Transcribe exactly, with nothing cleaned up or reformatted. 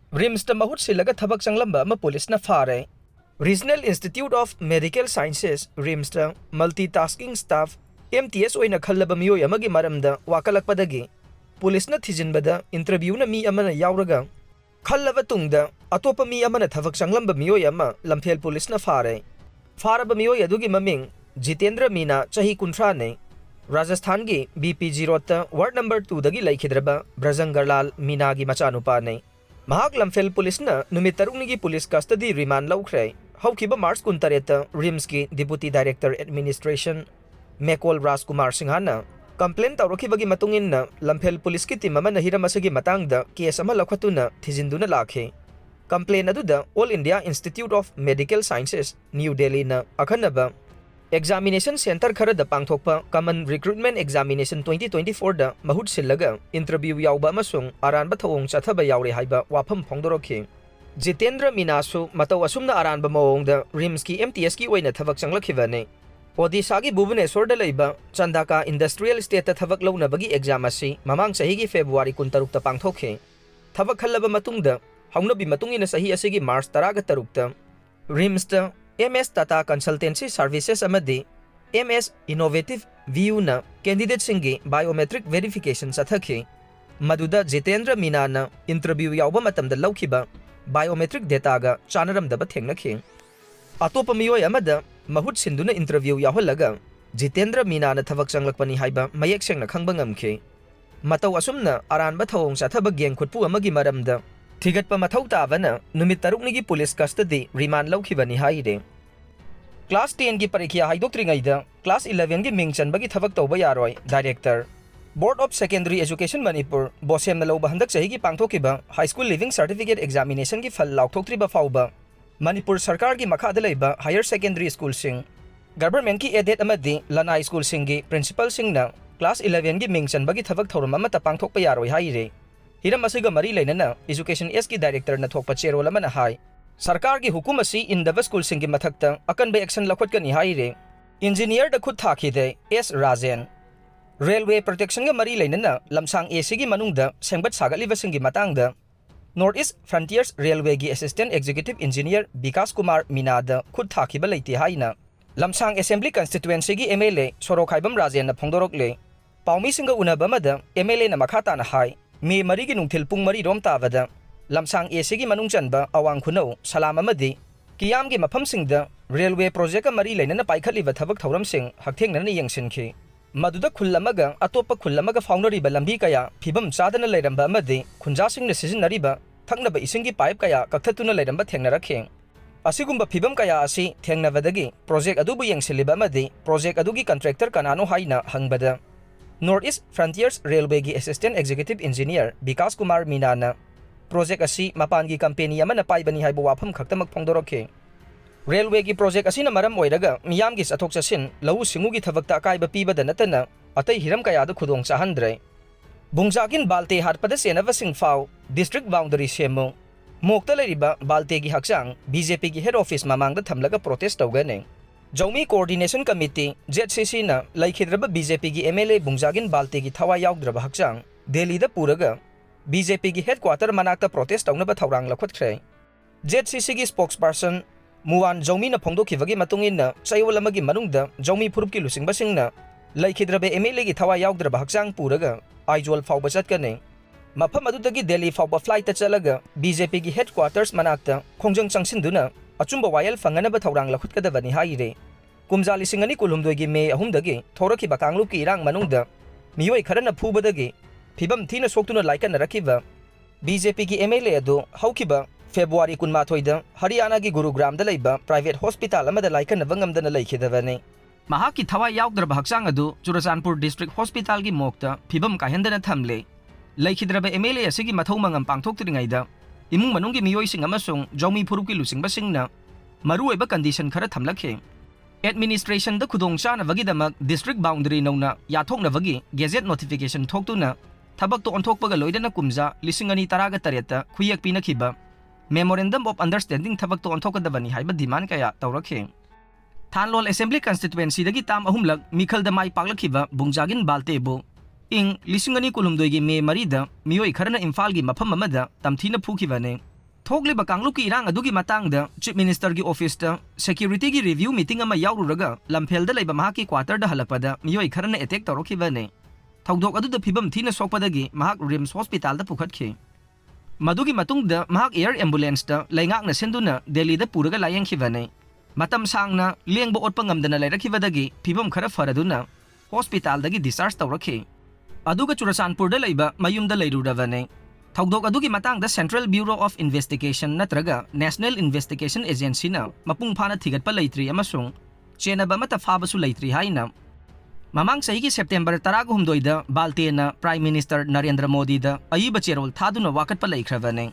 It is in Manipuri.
ꯔꯤꯝꯁꯇ ꯃꯍꯨꯠ ꯁꯤꯜꯂꯒ ꯊꯕꯛ ꯆꯪꯂꯝꯕ ꯑꯃ ꯄꯨꯂꯤꯁꯅ ꯐꯥꯔꯦ꯫ Regional Institute of Medical Sciences, ꯔꯤꯝꯁꯇ multitasking staff, M T S, ꯑꯣꯏꯅ ꯈꯜꯂꯕ ꯃꯤꯑꯣꯏ ꯑꯃꯒꯤ ꯃꯔꯝꯗ ꯋꯥꯀꯠꯂꯛꯄꯗꯒꯤ ꯄꯨꯂꯤꯁꯅ ꯊꯤꯖꯤꯟꯕꯗ interview-ꯅ ꯃꯤ ꯑꯃꯅ ꯌꯥꯎꯔꯒ ꯈꯜꯂꯕ ꯇꯨꯡꯗ ꯑꯇꯣꯞꯄ ꯃꯤ ꯑꯃꯅ ꯊꯕꯛ ꯆꯪꯂꯝꯕ ꯃꯤꯑꯣꯏ ꯑꯃ ꯂꯝꯐꯦꯜ ꯄꯨꯂꯤꯁꯅ ꯐꯥꯔꯦ꯫ ꯐꯥꯔꯕ ꯃꯤꯑꯣꯏ ꯑꯗꯨꯒꯤ ꯃꯃꯤꯡ ꯖꯤꯇꯦꯟꯗ꯭ꯔ ꯃꯤꯅꯥ, ꯆꯍꯤ ꯀꯨꯟꯊ꯭ꯔꯥꯅꯤ, ꯔꯥꯖꯁꯊꯥꯟꯒꯤ B P G Road-ꯇ ward number two-ꯗꯒꯤ ꯂꯩꯈꯤꯗ꯭ꯔꯕ ꯕ꯭ꯔꯖꯪꯒꯔꯂꯥꯜ ꯃꯤꯅꯥꯒꯤ ꯃꯆꯥꯅꯨꯄꯥꯅꯤ꯫ ꯃꯍꯥꯛ ꯂꯝꯐꯦꯜ ꯄꯨꯂꯤꯁꯅ ꯅꯨꯃꯤꯠ ꯇꯔꯨꯛꯅꯤꯒꯤ ꯄꯨꯂꯤꯁ custody remand ꯂꯧꯈ꯭ꯔꯦ꯫ ꯍꯧꯈꯤꯕ March ꯀꯨꯟꯇꯔꯦꯠꯇ ꯔꯤꯝꯁꯀꯤ Deputy Director Administration ꯃꯦꯀꯣꯜ ꯔꯥꯖꯀꯨꯃꯥꯔ ꯁꯤꯡꯍꯅ complain ꯇꯧꯔꯛꯈꯤꯕꯒꯤ ꯃꯇꯨꯡ ꯏꯟꯅ ꯂꯝꯐꯦꯜ ꯄꯨꯂꯤꯁꯀꯤ team ꯑꯃꯅ ꯍꯤꯔꯝ ꯑꯁꯤꯒꯤ ꯃꯇꯥꯡꯗ case ꯑꯃ ꯂꯧꯈꯠꯇꯨꯅ ꯊꯤꯖꯤꯟꯗꯨꯅ ꯂꯥꯛꯈꯤ꯫ Complain ꯑꯗꯨꯗ All India Institute of Medical Sciences, New Delhi-ꯅ ꯑꯈꯟꯅꯕ examination centre ꯈꯔꯗ ꯄꯥꯡꯊꯣꯛꯄ Common Recruitment Examination twenty twenty-four-ꯗ ꯃꯍꯨꯠ ꯁꯤꯜꯂꯒ interview ꯌꯥꯎꯕ ꯑꯃꯁꯨꯡ ꯑꯔꯥꯟꯕ ꯊꯧꯑꯣꯡ ꯆꯠꯊꯕ ꯌꯥꯎꯔꯦ ꯍꯥꯏꯕ ꯋꯥꯐꯝ ꯐꯣꯡꯗꯣꯔꯛꯈꯤ꯫ ꯖꯤꯇꯦꯟꯗ꯭ꯔ ꯃꯤꯅꯥꯁꯨ ꯃꯇꯧ ꯑꯁꯨꯝꯅ ꯑꯔꯥꯟꯕ ꯃꯑꯣꯡꯗ ꯔꯤꯝꯁꯀꯤ M T S-ꯀꯤ ꯑꯣꯏꯅ ꯊꯕꯛ ꯆꯪꯂꯛꯈꯤꯕꯅꯤ꯫ ꯑꯣꯗꯤꯁꯥꯒꯤ ꯚꯨꯕꯅꯦꯁ꯭ꯋꯔꯗ ꯂꯩꯕ ꯆꯟꯗꯥꯀꯥ Industrial Estate-ꯇ ꯊꯕꯛ ꯂꯧꯅꯕꯒꯤ exam ꯑꯁꯤ ꯃꯃꯥꯡ ꯆꯍꯤꯒꯤ February ꯀꯨꯟꯇꯔꯨꯛꯇ ꯄꯥꯡꯊꯣꯛꯈꯤ꯫ ꯊꯕꯛ ꯈꯜꯂꯕ ꯃꯇꯨꯡꯗ, ꯍꯧꯅꯕꯤ ꯃꯇꯨꯡ ꯏꯟꯅ ꯆꯍꯤ ꯑꯁꯤꯒꯤ March ꯇꯔꯥꯒ ꯇꯔꯨꯛꯇ ꯔꯤꯝꯁꯇ M S Tata Consultancy Services ꯑꯃꯗꯤ M S Innovative View-ꯅ candidate-ꯁꯤꯡꯒꯤ biometric verification ꯆꯠꯊꯈꯤ, ꯃꯗꯨꯗ ꯖꯤꯇꯦꯟꯗ꯭ꯔ ꯃꯤꯅꯥꯅ interview ꯌꯥꯎꯕ ꯃꯇꯝꯗ ꯂꯧꯈꯤꯕ biometric data-ꯒ ꯆꯥꯟꯅꯔꯝꯗꯕ ꯊꯦꯡꯅꯈꯤ꯫ ꯑꯇꯣꯞꯄ ꯃꯤꯑꯣꯏ ꯑꯃꯗ ꯃꯍꯨꯠ ꯁꯤꯟꯗꯨꯅ interview ꯌꯥꯎꯍꯜꯂꯒ ꯖꯤꯇꯦꯟꯗ꯭ꯔ ꯃꯤꯅꯥꯅ ꯊꯕꯛ ꯆꯪꯂꯛꯄꯅꯤ ꯍꯥꯏꯕ ꯃꯌꯦꯛ ꯁꯦꯡꯅ ꯈꯪꯕ ꯉꯝꯈꯤ꯫ ꯃꯇꯧ ꯑꯁꯨꯝꯅ ꯑꯔꯥꯟꯕ ꯊꯧꯑꯣꯡ ꯆꯠꯊꯕ gang ꯈꯨꯠꯄꯨ ꯑꯃꯒꯤ ꯃꯔꯝꯗ ꯊꯤꯒꯠꯄ ꯃꯊꯧ ꯇꯥꯕꯅ ꯅꯨꯃꯤꯠ ꯇꯔꯨꯛꯅꯤꯒꯤ police custody remand ꯂꯧꯈꯤꯕꯅꯤ ꯍꯥꯏꯔꯤ꯫ Class ten-ꯒꯤ ꯄꯔꯤꯈ꯭ꯌꯥ ꯍꯥꯏꯗꯣꯛꯇ꯭ꯔꯤꯉꯩꯗ class eleven-ꯒꯤ ꯃꯤꯡ ꯆꯟꯕꯒꯤ ꯊꯕꯛ ꯇꯧꯕ ꯌꯥꯔꯣꯏ꯫ Director, Board of Secondary Education Manipur, BOSEM-ꯅ ꯂꯧꯕ ꯍꯟꯗꯛ ꯆꯍꯤꯒꯤ ꯄꯥꯡꯊꯣꯛꯈꯤꯕ High School Leaving Certificate Examination-ꯒꯤ ꯐꯜ ꯂꯥꯎꯊꯣꯛꯇ꯭ꯔꯤꯕ ꯐꯥꯎꯕ ꯃꯅꯤꯄꯨꯔ ꯁꯔꯀꯥꯔꯒꯤ ꯃꯈꯥꯗ ꯂꯩꯕ higher secondary school-ꯁꯤꯡ, government-ꯀꯤ aided ꯑꯃꯗꯤ ꯂꯅꯥꯏ school-ꯁꯤꯡꯒꯤ principal-ꯁꯤꯡꯅ class eleven-ꯒꯤ ꯃꯤꯡ ꯆꯟꯕꯒꯤ ꯊꯕꯛ ꯊꯧꯔꯝ ꯑꯃꯠꯇ ꯄꯥꯡꯊꯣꯛꯄ ꯌꯥꯔꯣꯏ ꯍꯥꯏꯔꯤ꯫ ꯍꯤꯔꯝ ꯑꯁꯤꯒ ꯃꯔꯤ ꯂꯩꯅꯅ Education S-ꯀꯤ Director-ꯅ ꯊꯣꯛꯄ ꯆꯦꯔꯣꯜ ꯑꯃꯅ ꯍꯥꯏ, ꯁꯔꯀꯥꯔꯒꯤ ꯍꯨꯀꯨꯝ ꯑꯁꯤ ꯏꯟꯗꯕ school-ꯁꯤꯡꯒꯤ ꯃꯊꯛꯇ ꯑꯀꯟꯕ action ꯂꯧꯈꯠꯀꯅꯤ ꯍꯥꯏꯔꯤ꯫ Engineer-ꯗ ꯈꯨꯠ ꯊꯥꯈꯤꯗꯦ ꯑꯦꯁ ꯔꯥꯖꯦꯟ꯫ Railway protection-ꯒ ꯃꯔꯤ ꯂꯩꯅꯅ ꯂꯝꯁꯥꯡ A C-ꯒꯤ ꯃꯅꯨꯡꯗ ꯁꯦꯝꯒꯠ ꯁꯥꯒꯠꯂꯤꯕꯁꯤꯡꯒꯤ ꯃꯇꯥꯡꯗ North East Frontiers Railwayꯒꯤ Assistant Executive Engineer Vikas Kumar ꯃꯤꯅꯥꯗ ꯈꯨꯠ ꯊꯥꯈꯤꯕ ꯂꯩꯇꯦ ꯍꯥꯏꯅ ꯂꯝꯁꯥꯡ Assembly Constituencyꯒꯤ MLA ꯁꯣꯔꯣꯛꯈꯥꯏꯕꯝ ꯔꯥꯖꯦꯟꯅ ꯐꯣꯡꯗꯣꯔꯛꯂꯦ꯫ ꯄꯥꯎꯃꯤꯁꯤꯡꯒ ꯎꯅꯕ ꯑꯃꯗ MLAꯅ ꯃꯈꯥ ꯇꯥꯅ ꯍꯥꯏ, ꯃꯦ ꯃꯔꯤꯒꯤ ꯅꯨꯡꯊꯤꯜ ꯄꯨꯡ ꯃꯔꯤ ꯔꯣꯝ ꯇꯥꯕꯗ ꯂꯝꯁꯥꯡ ACꯒꯤ ꯃꯅꯨꯡ ꯆꯟꯕ ꯑꯋꯥꯡ ꯈꯨꯅꯧ, ꯁꯂꯥꯝ ꯑꯃꯗꯤ ꯀꯤꯌꯥꯝꯒꯤ ꯃꯐꯝꯁꯤꯡꯗ railway projectꯀ ꯃꯔꯤ ꯂꯩꯅꯅ ꯄꯥꯏꯈꯠꯂꯤꯕ ꯊꯕꯛ ꯊꯧꯔꯝꯁꯤꯡ ꯍꯛꯊꯦꯡꯅꯅ ꯌꯦꯡꯁꯤꯟꯈꯤ꯫ ꯃꯗꯨꯗ ꯈꯨꯜ ꯑꯃꯒ ꯑꯇꯣꯞꯄ ꯈꯨꯜ ꯑꯃꯒ ꯐꯥꯎꯅꯔꯤꯕ ꯂꯝꯕꯤ ꯀꯌꯥ ꯐꯤꯕꯝ ꯆꯥꯗꯅ ꯂꯩꯔꯝꯕ ꯑꯃꯗꯤ ꯈꯨꯟꯖꯥꯁꯤꯡꯅ ꯁꯤꯖꯤꯟꯅꯔꯤꯕ ꯊꯛꯅꯕ ꯏꯁꯤꯡꯒꯤ pipe ꯀꯌꯥ ꯀꯛꯊꯠꯇꯨꯅ ꯂꯩꯔꯝꯕ ꯊꯦꯡꯅꯔꯛꯈꯤ꯫ ꯑꯁꯤꯒꯨꯝꯕ ꯐꯤꯕꯝ ꯀꯌꯥ ꯑꯁꯤ ꯊꯦꯡꯅꯕꯗꯒꯤ project ꯑꯗꯨꯕꯨ ꯌꯦꯡꯁꯤꯜꯂꯤꯕ ꯑꯃꯗꯤ project ꯑꯗꯨꯒꯤ contractor ꯀꯅꯥꯅꯣ ꯍꯥꯏꯅ ꯍꯪꯕꯗ, North East Frontiers Railwayꯒꯤ Assistant Executive Engineer Vikas Kumar ꯃꯤꯅꯥꯅ project ꯑꯁꯤ ꯃꯄꯥꯟꯒꯤ company ꯑꯃꯅ ꯄꯥꯏꯕꯅꯤ ꯍꯥꯏꯕ ꯋꯥꯐꯝ ꯈꯛꯇꯃꯛ ꯐꯣꯡꯗꯣꯔꯛꯈꯤ꯫ Railwayꯒꯤ project ꯑꯁꯤꯅ ꯃꯔꯝ ꯑꯣꯏꯔꯒ ꯃꯤꯌꯥꯝꯒꯤ ꯆꯠꯊꯣꯛ ꯆꯠꯁꯤꯟ, ꯂꯧꯎ ꯁꯤꯡꯎꯒꯤ ꯊꯕꯛꯇ ꯑꯀꯥꯏꯕ ꯄꯤꯕꯗ ꯅꯠꯇꯅ ꯑꯇꯩ ꯍꯤꯔꯝ ꯀꯌꯥꯗ ꯈꯨꯗꯣꯡ ꯆꯥꯍꯟꯗ꯭ꯔꯦ꯫ ꯕꯨꯡꯖꯥꯒꯤꯟ ꯕꯥꯜꯇꯦ ꯍꯥꯠꯄꯗ ꯆꯦꯟꯅꯕꯁꯤꯡ ꯐꯥꯎ district boundary ꯁꯦꯝꯃꯨ꯫ ꯃꯣꯛꯇ ꯂꯩꯔꯤꯕ ꯕꯥꯜꯇꯦꯒꯤ ꯍꯛꯆꯥꯡ BJPꯒꯤ head office ꯃꯃꯥꯡꯗ ꯊꯝꯂꯒ protest ꯇꯧꯒꯅꯤ꯫ ꯖꯧꯃꯤ Coordination Committee, ZCCꯅ ꯂꯩꯈꯤꯗ꯭ꯔꯕ BJPꯒꯤ MLA ꯕꯨꯡꯖꯥꯒꯤꯟ ꯕꯥꯜꯇꯦꯒꯤ ꯊꯋꯥꯏ ꯌꯥꯎꯗ꯭ꯔꯕ ꯍꯛꯆꯥꯡ ꯗꯦꯜꯂꯤꯗ ꯄꯨꯔꯒ BJPꯒꯤ headquarter ꯃꯅꯥꯛꯇ protest ꯇꯧꯅꯕ ꯊꯧꯔꯥꯡ ꯂꯧꯈꯠꯈ꯭ꯔꯦ꯫ ZCCꯒꯤ spokesperson ꯃꯨꯋꯥꯟ ꯖꯧꯃꯤꯅ ꯐꯣꯡꯗꯣꯛꯈꯤꯕꯒꯤ ꯃꯇꯨꯡ ꯏꯟꯅ, ꯆꯌꯣꯜ ꯑꯃꯒꯤ ꯃꯅꯨꯡꯗ ꯖꯧꯃꯤ ꯐꯨꯔꯨꯞꯀꯤ ꯂꯨꯆꯤꯡꯕꯁꯤꯡꯅ ꯂꯩꯈꯤꯗ꯭ꯔꯕ MLAꯒꯤ ꯊꯋꯥꯏ ꯌꯥꯎꯗ꯭ꯔꯕ ꯍꯛꯆꯥꯡ ꯄꯨꯔꯒ ꯑꯥꯏꯖꯣꯜ ꯐꯥꯎꯕ ꯆꯠꯀꯅꯤ꯫ ꯃꯐꯝ ꯑꯗꯨꯗꯒꯤ ꯗꯦꯜꯂꯤ ꯐꯥꯎꯕ flightꯇ ꯆꯠꯂꯒ BJPꯒꯤ headquarters ꯃꯅꯥꯛꯇ ꯈꯣꯡꯖꯪ ꯆꯪꯁꯤꯟꯗꯨꯅ ꯑꯆꯨꯝꯕ ꯋꯥꯌꯦꯜ ꯐꯪꯅꯅꯕ ꯊꯧꯔꯥꯡ ꯂꯧꯈꯠꯀꯗꯕꯅꯤ ꯍꯥꯏꯔꯤ꯫ ꯀꯨꯝꯖꯥ ꯂꯤꯁꯤꯡ ꯑꯅꯤ ꯀꯨꯟꯍꯨꯝꯗꯣꯏꯒꯤ ꯃꯦ ꯑꯍꯨꯝꯗꯒꯤ ꯊꯣꯔꯛꯈꯤꯕ ꯀꯥꯡꯂꯨꯞꯀꯤ ꯏꯔꯥꯡ ꯃꯅꯨꯡꯗ ꯃꯤꯑꯣꯏ ꯈꯔꯅ ꯐꯨꯕꯗꯒꯤ ꯐꯤꯕꯝ ꯊꯤꯅ ꯁꯣꯛꯇꯨꯅ ꯂꯥꯏꯀꯠꯅꯔꯛꯈꯤꯕ BJPꯒꯤ MLA ꯑꯗꯨ ꯍꯧꯈꯤꯕ ꯐꯦꯕ꯭ꯔꯨꯋꯥꯔꯤ ꯀꯨꯟꯃꯥꯊꯣꯏꯗ ꯍꯔꯤꯌꯥꯅꯥꯒꯤ ꯒꯨꯔꯨꯒ꯭ꯔꯥꯝꯗ ꯂꯩꯕ private hospital ꯑꯃꯗ ꯂꯥꯏꯀꯠꯅꯕ ꯉꯝꯗꯅ ꯂꯩꯈꯤꯗꯕꯅꯤ꯫ ꯃꯍꯥꯛꯀꯤ ꯊꯋꯥꯏ ꯌꯥꯎꯗ꯭ꯔꯕ ꯍꯛꯆꯥꯡ ꯑꯗꯨ ꯆꯨꯔꯆꯥꯟꯄꯨꯔ district hospitalꯒꯤ morgueꯇ ꯐꯤꯕꯝ ꯀꯥꯏꯍꯟꯗꯅ ꯊꯝꯂꯦ꯫ ꯂꯩꯈꯤꯗ꯭ꯔꯕ MLA ꯑꯁꯤꯒꯤ ꯃꯊꯧ ꯃꯉꯝ ꯄꯥꯡꯊꯣꯛꯇ꯭ꯔꯤꯉꯩꯗ ꯏꯃꯨꯡ ꯃꯅꯨꯡꯒꯤ ꯃꯤꯑꯣꯏꯁꯤꯡ ꯑꯃꯁꯨꯡ ꯖꯧꯃꯤ ꯐꯨꯔꯨꯞꯀꯤ ꯂꯨꯆꯤꯡꯕꯁꯤꯡꯅ ꯃꯔꯨꯑꯣꯏꯕ condition ꯈꯔ ꯊꯝꯂꯛꯈꯤ꯫ Administrationꯗ ꯈꯨꯗꯣꯡ ꯆꯥꯅꯕꯒꯤꯗꯃꯛ district boundary ꯅꯧꯅ ꯌꯥꯊꯣꯛꯅꯕꯒꯤ gazette notification ꯊꯣꯛꯇꯨꯅ ꯊꯕꯛꯇ ꯑꯣꯟꯊꯣꯛꯄꯒ ꯂꯣꯏꯅꯅ ꯀꯨꯝꯖꯥ ꯂꯤꯁꯤꯡ ꯑꯅꯤ ꯇꯔꯥꯒ ꯇꯔꯦꯠꯇ ꯈꯨꯌꯦꯛ ꯄꯤꯅꯈꯤꯕ memorandum of understanding ꯊꯕꯛꯇ ꯑꯣꯟꯊꯣꯛꯀꯗꯕꯅꯤ ꯍꯥꯏꯕ demand ꯀꯌꯥ ꯇꯧꯔꯛꯈꯤ꯫ ꯊꯥꯟꯂꯣꯜ Assembly Constituencyꯗꯒꯤ term ꯑꯍꯨꯝꯂꯛ ꯃꯤꯈꯜꯗ ꯃꯥꯏ ꯄꯥꯛꯂꯛꯈꯤꯕ ꯕꯨꯡꯖꯥꯒꯤꯟ ꯕꯥꯜꯇꯦꯕꯨ ꯏꯪ ꯂꯤꯁꯤꯡ ꯑꯅꯤ ꯀꯨꯟꯍꯨꯝꯗꯣꯏꯒꯤ ꯃꯦ ꯃꯔꯤꯗ ꯃꯤꯑꯣꯏ ꯈꯔꯅ ꯏꯝꯐꯥꯜꯒꯤ ꯃꯐꯝ ꯑꯃꯗ ꯇꯝꯊꯤꯅ ꯐꯨꯈꯤꯕꯅꯤ꯫ ꯊꯣꯛꯂꯤꯕ ꯀꯥꯡꯂꯨꯞꯀꯤ ꯏꯔꯥꯡ ꯑꯗꯨꯒꯤ ꯃꯇꯥꯡꯗ Chief Ministerꯒꯤ officeꯇ securityꯒꯤ review meeting ꯑꯃ ꯌꯥꯎꯔꯨꯔꯒ ꯂꯝꯐꯦꯜꯗ ꯂꯩꯕ ꯃꯍꯥꯛꯀꯤ quarterꯗ ꯍꯜꯂꯛꯄꯗ ꯃꯤꯑꯣꯏ ꯈꯔꯅ attack ꯇꯧꯔꯛꯈꯤꯕꯅꯤ꯫ ꯊꯧꯗꯣꯛ ꯑꯗꯨꯗ ꯐꯤꯕꯝ ꯊꯤꯅ ꯁꯣꯛꯄꯗꯒꯤ ꯃꯍꯥꯛ RIMS hospitalꯗ ꯄꯨꯈꯠꯈꯤ꯫ ꯃꯗꯨꯒꯤ ꯃꯇꯨꯡꯗ ꯃꯍꯥꯛ air ambulanceꯇ ꯂꯩꯉꯥꯛꯅ ꯁꯤꯟꯗꯨꯅ ꯗꯦꯜꯂꯤꯗ ꯄꯨꯔꯒ ꯂꯥꯌꯦꯡꯈꯤꯕꯅꯤ꯫ ꯃꯇꯝ ꯁꯥꯡꯅ ꯂꯦꯡꯕ ꯑꯣꯠꯄ ꯉꯝꯗꯅ ꯂꯩꯔꯛꯈꯤꯕꯗꯒꯤ ꯐꯤꯕꯝ ꯈꯔ ꯐꯔꯗꯨꯅ hospitalꯗꯒꯤ discharge ꯇꯧꯔꯛꯈꯤ꯫ ꯑꯗꯨꯒ ꯆꯨꯔꯆꯥꯟꯄꯨꯔꯗ ꯂꯩꯕ ꯃꯌꯨꯝꯗ ꯂꯩꯔꯨꯔꯕꯅꯤ꯫ ꯊꯧꯗꯣꯛ ꯑꯗꯨꯒꯤ ꯃꯇꯥꯡꯗ Central Bureau of Investigation ꯅꯠꯇ꯭ꯔꯒ National Investigation Agencyꯅ ꯃꯄꯨꯡ ꯐꯥꯅ ꯊꯤꯒꯠꯄ ꯂꯩꯇ꯭ꯔꯤ ꯑꯃꯁꯨꯡ ꯆꯦꯟꯅꯕ ꯑꯃꯠꯇ ꯐꯥꯕꯁꯨ ꯂꯩꯇ꯭ꯔꯤ ꯍꯥꯏꯅ ꯃꯃꯥꯡ ꯆꯍꯤꯒꯤ September ꯇꯔꯥꯒ ꯍꯨꯝꯗꯣꯏꯗ ꯕꯥꯜꯇꯦꯅ Prime Minister ꯅꯔꯦꯟꯗ꯭ꯔ ꯃꯣꯗꯤꯗ ꯑꯏꯕ ꯆꯦꯔꯣꯜ ꯊꯥꯗꯨꯅ ꯋꯥꯀꯠꯄ ꯂꯩꯈ꯭ꯔꯕꯅꯤ꯫